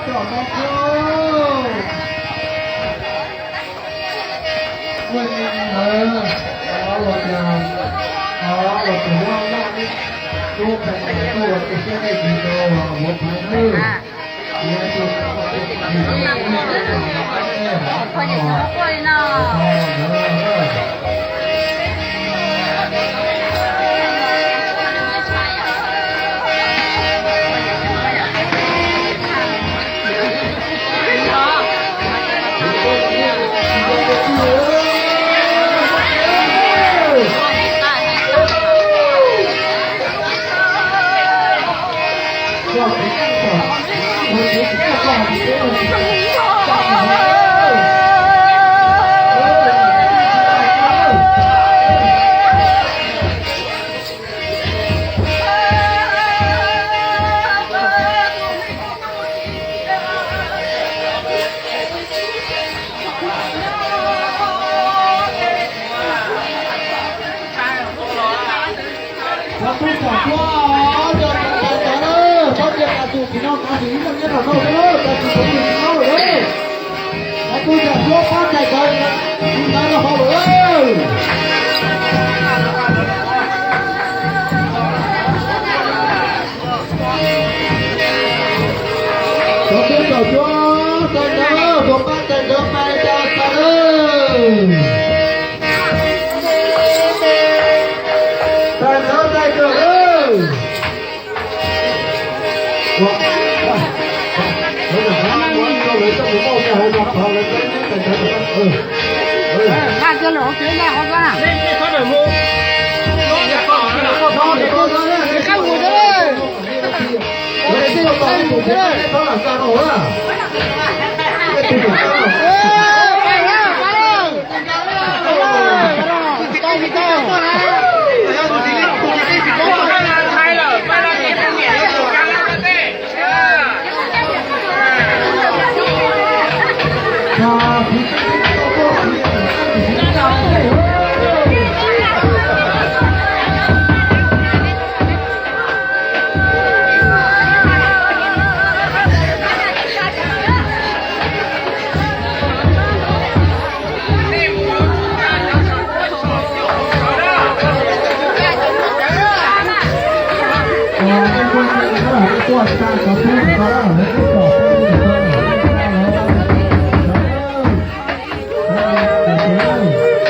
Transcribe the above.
Txom no thiab. Ua li ntawd, los tias, los tias ua loj li, lub pem tuaj ua tus siab dej ntsis rau ua phav nawb. Cov tub cov hlub, cov tub cov hlub, pab cia tas tus txiv no tas tus ib leeg nyob rau hauv no, tas tus txiv no lawm. Cov tub cov hlub pab cais cov ntawd rau hauv lawm. Cov tub cov hlub, tais ntawd, tus pab tais ntawd pais tas tas lawm. Tais ntawd tais ntawd lawm.